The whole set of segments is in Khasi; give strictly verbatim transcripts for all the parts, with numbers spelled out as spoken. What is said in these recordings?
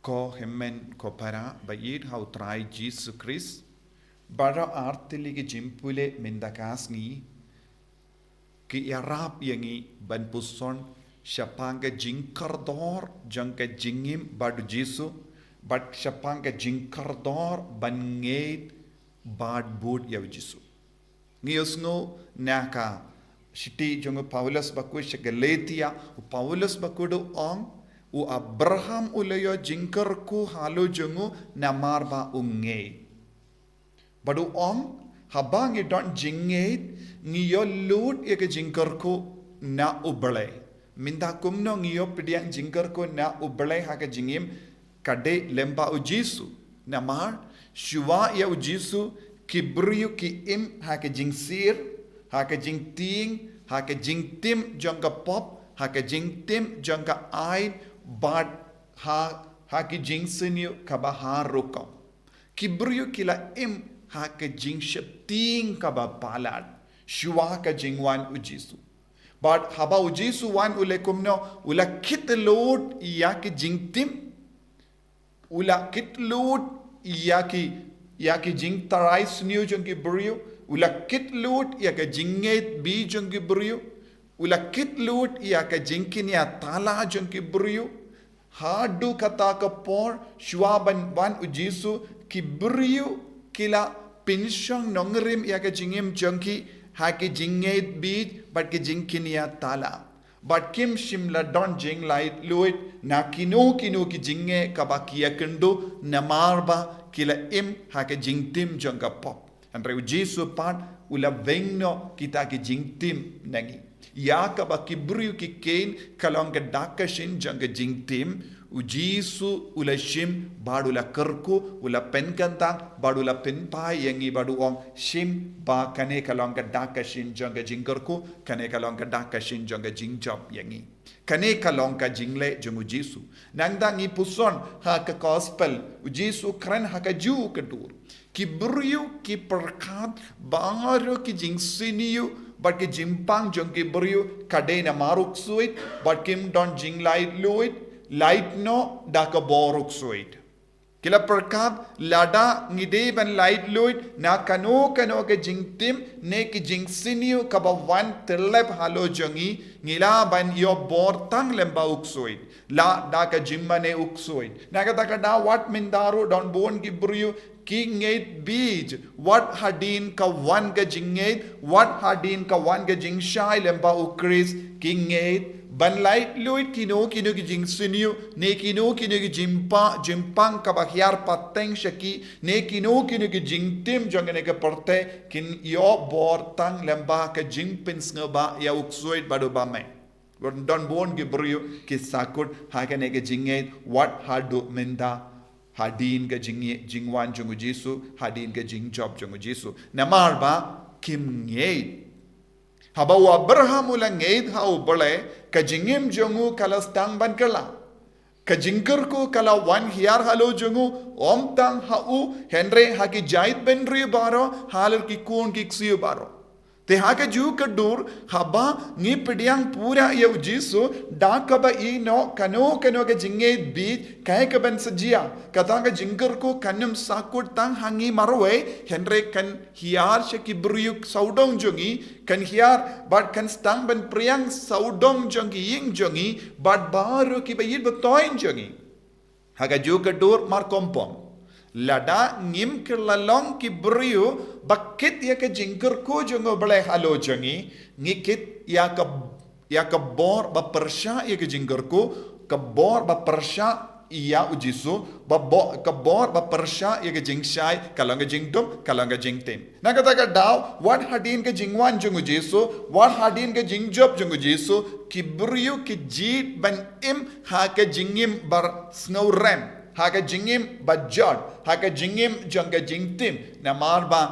Ko hynmen ko para ba ïeit ha u Trai Jisu Khrist, baroh artylli ki jingpule mynta ka sngi ki ïarap ïa ngi ban puson shaphang ka jingkordor jong ka jingim bad u Jisu, bad shaphang ka jingkordor ban ngeit bad bud ïa u Jisu. Ngi ïohsngew na ka shithi jong u Paulus bakhuid sha Galatia, u Paulus bakhuid u ong, u Abraham u la ïoh jingkyrkhu halor jong u namar ba u ngeit. Bad u ong, haba ngi don jingngeit, ngi ïoh lut ïa ka jingkyrkhu na u Blei. Mynta kumno ngi ïoh pdiang jingkyrkhu na u Blei ha ka jingim, ka dei lyngba u Jisu. Namar, shuwa ïa u Jisu, ki briew ki im ha ka jingsir, ha ka jingtieng, ha ka jingtim jong ka pop, ha ka jingtim jong ka aiñ, bad ha, ha ki jingsniew kaba har rukom. Ki briew ki la im ha ka jingsheptieng kaba palat, shuwa ka jingwan u Jisu. Bad haba u Jisu wan u leh kumno, u la kit lut ïa ki jingtim, u la kit lut ïa ki, ïa ki jingtharai sniew jong ki briew, u la kit lut ïa ka jingngeit bih jong ki briew, u la kit lut ïa ka jingkñia tala jong ki briew, haduh kata ka por, shuwa ban wan u Jisu, ki briew ki la pynshong nongrim ïa ka jingim jong ki, ha ki jingngeit bih, bad ki jingkñia tala. Bad kim shym la don jinglaitluid, na kino kino ki jingeh kaba ki ïakynduh, namar ba ki la im ha ka jingtim jong ka pop. Hynrei u Jisu pat, u la weng noh kita ki jingtim na ngi. Ïa kaba ki briew ki kheiñ ka long ka dak ka shin jong ka jingtim, u Jisu u la shim, bad u la kyrkhu, u la pynkyntang, bad u la pynpaw ïa ngi bad u ong shim ba kane ka long ka dak ka shin jong ka jingkyrkhu, kane ka long ka dak ka shin jong ka jingjop ïa ngi. Kane ka long ka jingleh jong u Jisu. Nangta ngi puson ha ka gospel, u Jisu kren ha kajuh ka dur. Ki briew ki pyrkhat baroh ki jingsniew, bad ki jingpang jong ki briew ka dei namar u ksuid, bad kim don jinglaitluid, lait noh da ka bor u ksuid. Ki la pyrkhat lada ngi dei ban laitluid na kano kano ka jingtim ne ki jingsniew kaba wan tyllep halor jong ngi, ngi lah ban ïoh bor tang lyngba u ksuid. Lah da ka jingmane u ksuid. Na kata ka daw wat mynta ruh don bun ki briew ki ngeit bih, wat hadien ka wan ka jingngeit, wat hadien ka wan ka jingshai lyngba u Khrist, ki ngeit, ban laitluid kino kino ki jingsniew, ne kino kino ki jingpa, jingpang kaba hiar pateng sha ki, ne kino kino ki jingtim jong kane ka pyrthei, kin ïoh bor tang lyngba ka jingpynsngewbha ïa u ksuid bad u bymman. Don bun ki briew ki sahkut ha kane ka jingngeit wat haduh mynta. Hadien ka jing, jingwan jong u Jisu, hadien ka jingjop jong u Jisu. Namar ba kim ngeit. Haba u Abraham u la ngeit ha u Blei, ka jingim jong u ka la sdang ban kylla. Ka jingkyrkhu ka la wan hiar halor jong u, ym tang ha u, hynrei ha ki jaitbynriew baroh, halor ki khun ki ksiew baroh. Te ha kajuh ka dur, haba ngi pdiang pura ïa u Jisu, da kaba ïehnoh kano kano ka jingngeit bih, kaei kaban sa jia, kata ka jingkyrkhu kan ym sahkut tang ha ngi marwei, hynrei kan hiar sha ki briew sawdong jong ngi, kan hiar bad kan sdang ban phriang sawdong jong ki ïing jong ngi, bad baroh kiba ïeit ba thoiñ jong ngi. Ha kajuh ka dur markhongpong. Lada ngim kylla long ki briew ba kit ïa ka jingkyrkhu jong u Blei halor jong ngi, ngi kit ïa ka, ïa ka bor ba pyrshah ïa ka jingkyrkhu, ka bor ba pyrshah ïa u Jisu, ba bo, ka bor ba pyrshah ïa ka jingshai, ka long ka jingdum, ka long ka jingtim. Na kata ka daw, wat hadien ka jingwan jong u Jisu, wat hadien ka jingjop jong u Jisu, ki briew ki jied ban im ha ka jingim ba sngewrem, ha ka jingim ba jot, ha ka jingim jong ka jingtim, namar ba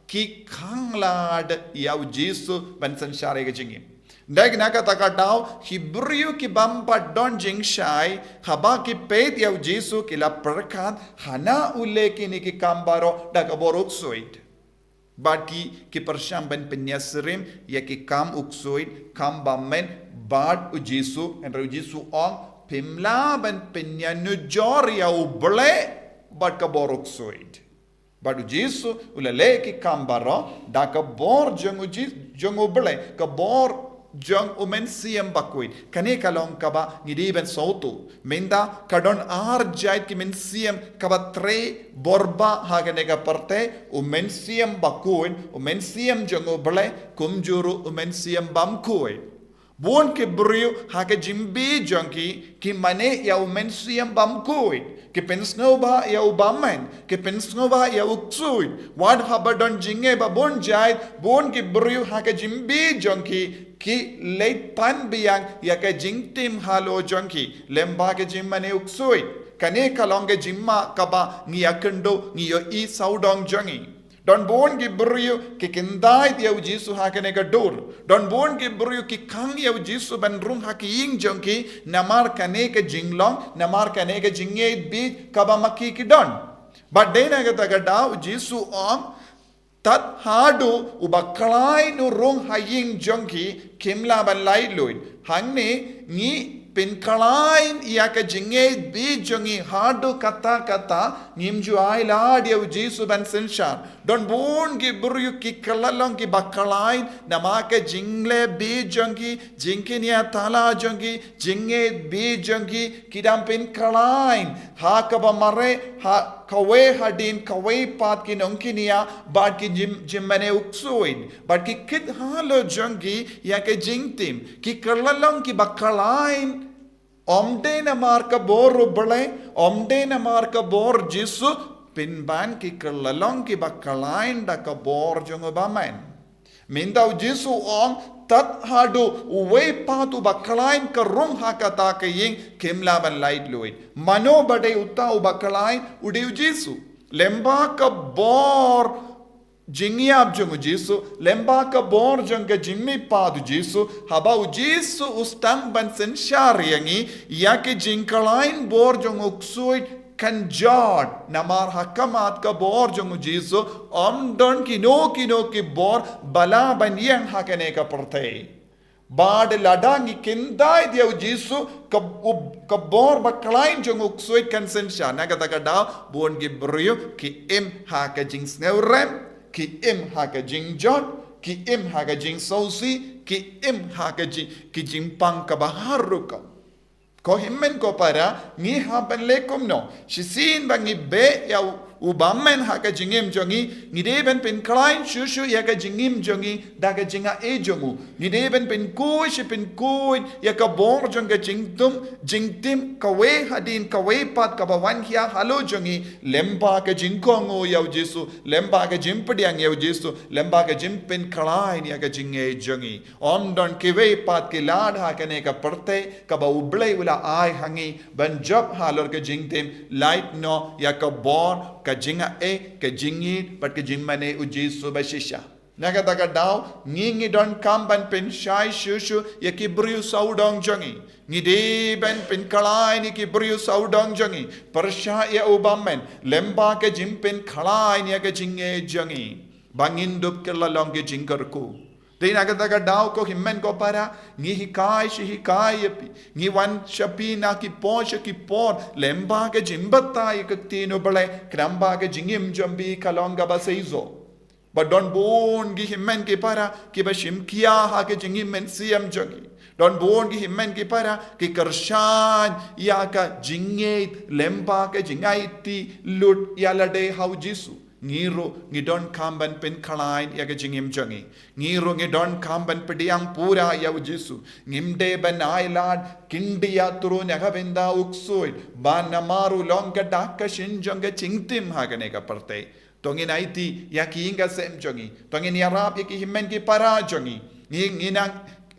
ki khanglad ïa u Jisu ban synshar ïa ka jingim. Dei na kata ka daw, ki briew ki bym pat don jingshai, haba ki peit ïa u Jisu ki la pyrkhat, hana u leh kine ki kam baroh da ka bor u ksuid. Bad ki, ki pyrshang ban pynïasyriem ïa ki kam u ksuid, kam bymman, bad u Jisu, hynrei u Jisu u ong, Phim lah ban pynïanujor ïa U Blei bad ka bor u ksuid. Bad U Jisu u la leh ki kam baroh da ka bor jong U Ji-, jong U Blei, ka bor jong U Mynsiem Bakhuid. Kane ka long kaba ngi dei ban sngewthuh. Mynta ka don ar jait ki mynsiem kaba trei bor bha ha kane ka pyrthei, U Mynsiem Bakhuid, U Mynsiem jong U Blei, kumjuh ruh U Mynsiem Bymkhuid. Bun ki briew ha ka jingim jong ki, ki mane ïa U Mynsiem Bymkhuid, ki pynsngewbha ïa u bymman, ki pynsngewbha ïa u ksuid. Wat haba don jingeh ba bun jait, bun ki briew ha ka jingim jong ki, ki leit pan biang ïa ka jingtim halor jong ki lem bad ka jingmane u ksuid. Kane ka long ka jingma kaba ngi ïakynduh, ngi ïohi sawdong jong ngi. Don bun ki briew ki kyntait ïa U Jisu ha kane ka dur. Don bun ki briew ki khang ïa U Jisu ban rung ha ki ïing jong ki, namar kane ka jinglong, namar kane ka jingïeit bit kaba ma ki ki don. Bad dei na kata ka daw U Jisu u ong, tad haduh u bakhlaiñ u rung ha ïing jong ki, kim lah ban laitluid. Hangne ngi pynkhlaiñ ïa ka jingïeit bit jong ngi haduh katta katta, ngim ju ai lad ïa U Jisu ban synshar. Don bun ki briew ki kylla long ki bakhlaiñ namar ka jingleh bit jong ki, jingkñia thala jong ki, jingïeit bit jong ki, ki dang pynkhlaiñ ha kaba mareh, ha kawei hadien kawei pat ki nongkñia bad ki jing, jingmane u ksuid. Bad ki kit halor jong ki ïa ka jingtim, ki kylla long ki bakhlaiñ. Ym dei namar ka bor U Blei, ym dei namar ka bor Jisu, pynban ki kylla long ki bakhlaiñ da ka bor jong u bymman. Mynta U Jisu u ong, tad haduh uwei pat u bakhlaiñ ka rung ha kata ka ïing, kim lah ban laitluid. Mano ba dei uta u bakhlaiñ? U dei U Jisu. Lem bad ka bor jingïap jong U Jisu, lem bad ka bor jong ka jingmihpat U Jisu, haba U Jisu u sdang ban synshar ïa ngi, ïa ka jingkhlaiñ bor jong u ksuid kan jot, namar ha khmat ka bor jong U Jisu ym don kino kino ki bor ba lah ban ïeng ha kane ka pyrthei. Bad lada ngi kyntait ïa U Jisu, ka, u, ka bor bakhlaiñ jong u ksuid kan synshar. Na kata ka daw, bun ki briew ki im ha ka jingsngewrem, ki im ha ka jingjot, ki im ha ka jingsngewsih, ki im ha ka jing, ki jingpang kaba har rukom. Ko hynmen ko para, ngi hap ban leh kumno? Shisien ba ngi beh ïa u, u bymman ha ka jingim jong ngi, ngi dei ban pynkhlaiñ shuh shuh ïa ka jingim jong ngi da ka jingaiei jong u. Ngi dei ban pynkhuid shi pynkhuid ïa ka bor jong ka jingtum, jingtim, kawei hadien kawei pat kaba wan khia halor jong ngi, lem bad ka jingkohnguh ïa U Jisu, lem bad ka jingpdiang ïa U Jisu, lem bad ka jingpynkhlaiñ ïa ka jingïeit jong ngi. Ym don kiwei pat ki lad ha kane ka pyrthei kaba U Blei u la ai ha ngi ban jop halor ka jingtim, lait noh ïa ka bor, ka jingaiei, ka jingïeit bad ka jingmane U Jisu ba shisha. Na kata ka daw, ngi ngi donkam ban pynshai shuh shuh ïa ki briew sawdong jong ngi. Ngi dei ban pynkhlaiñ ïa ki briew sawdong jong ngi, pyrshah ïa u bymman, lem bad ka jingpynkhlaiñ ïa ka jingïeit jong ngi, ba ngin dup kylla long ki jingkyrkhu. Dei na kata ka daw ko hynmen ko para, ngi hikai shi hikai ïa phi, ngi wan sha phi na ki por sha ki por, lem bad ka jingbatai ïa ka ktien U Blei, khnang ba ka jingim jong phi ka long kaba seisoh. Ba don bun ki hynmen ki para kiba shim khia ha ka jingim mynsiem jong ki. Don bun ki hynmen ki para ki kyrshan ïa ka jingïeit lem bad ka jingaiti lut ïalade ha U Jisu. Ngi ruh ngi donkam ban pynkhlaiñ ïa ka jingim jong ngi. Ngi ruh ngi donkam ban pdiang pura ïa U Jisu. Ngim dei ban ai lad khyndiat ruh na ka bynta u ksuid, ba namar u long ka dak ka shin jong ka jingtim ha kane ka pyrthei. To ngin aiti ïa ki ïing ka sem jong ngi. To ngin ïarap ïa ki hynmen ki para jong ngi. Ngi, ngi nang,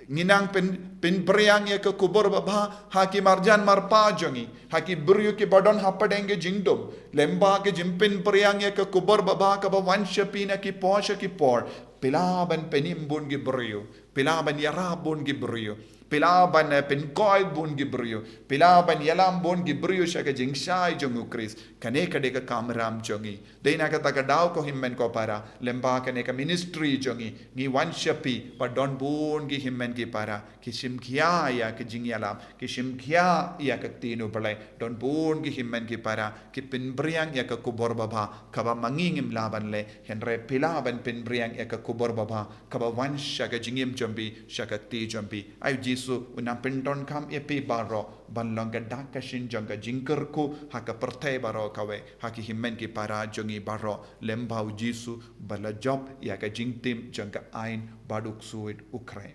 ngi nang pyn, pynphriang ïa ka khubor babha ha ki marjan marpa jong ngi, ha ki briew kiba don hapdeng ka jingdum. Lem bad ka jingpynphriang ïa ka khubor babha kaba wan sha phi na ki por sha ki por, phi lah ban pynim bun ki briew, phi lah ban ïarap bun ki briew, Phi lah ban, eh, pynkhuid bun ki briew. Phi lah ban ïalam bun ki briew sha ka jingshai jong U Khrist. Kane ka dei ka kamram jong ngi. Dei na kata ka daw ko hynmen ko para, lyngba kane ka ministry jong ngi, ngi wan sha phi, ba don bun ki hynmen ki para ki shim khia ïa ka jingïalam, ki shim khia ïa ka ktien U Blei. Don bun ki hynmen ki para ki pynbriang ïa ka khubor babha kaba ma ngi ngim lah ban leh, hynrei phi lah ban pynbriang ïa ka khubor babha kaba wan sha ka jingim jong phi, sha ka kti jong phi. Ai U Jisu u nang pyndonkam ïa phi baroh ban long ka dak ka shin jong ka jingkyrkhu ha ka pyrthei baroh kawei, ha ki hynmen ki para jong ngi baroh, lyngba U Jisu ba la jop ïa ka jingtim jong ka aiñ bad u ksuid u khrei.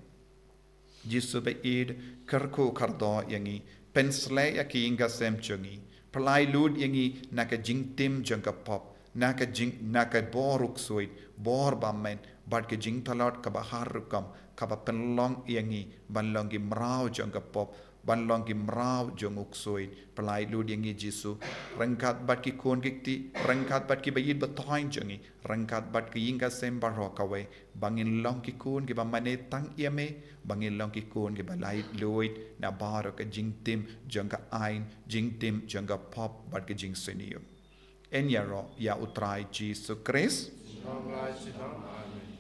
Jisu ba ïeit, kyrkhu kyrdoh ïa ngi, pynshlei ïa ki ïing ki sem jong ngi, pyllait lut ïa ngi na ka jingtim jong ka pop, na ka jing, na ka bor u ksuid, bor ba meit, bad ka jingtlot kaba har rukom, kaba pynlong ïa ngi ban long ki mraw jong ka pop, ban long ki mraw jong u ksuid. Pyllait lut ïa ngi Jisu, ryngkat bad ki khun ki kti, ryngkat bad ki ba ïeit ba thoiñ jong ngi, ryngkat bad ki ïing ki sem baroh kawei, ba ngin long ki khun kiba mane tang ïa me, ba ngin long ki khun kiba lait luid na baroh ka jingtim jong ka aiñ, jingtim jong ka pop bad ka jingsniew. Yn ïaroh ïa U Trai Jisu Khrist. Amen.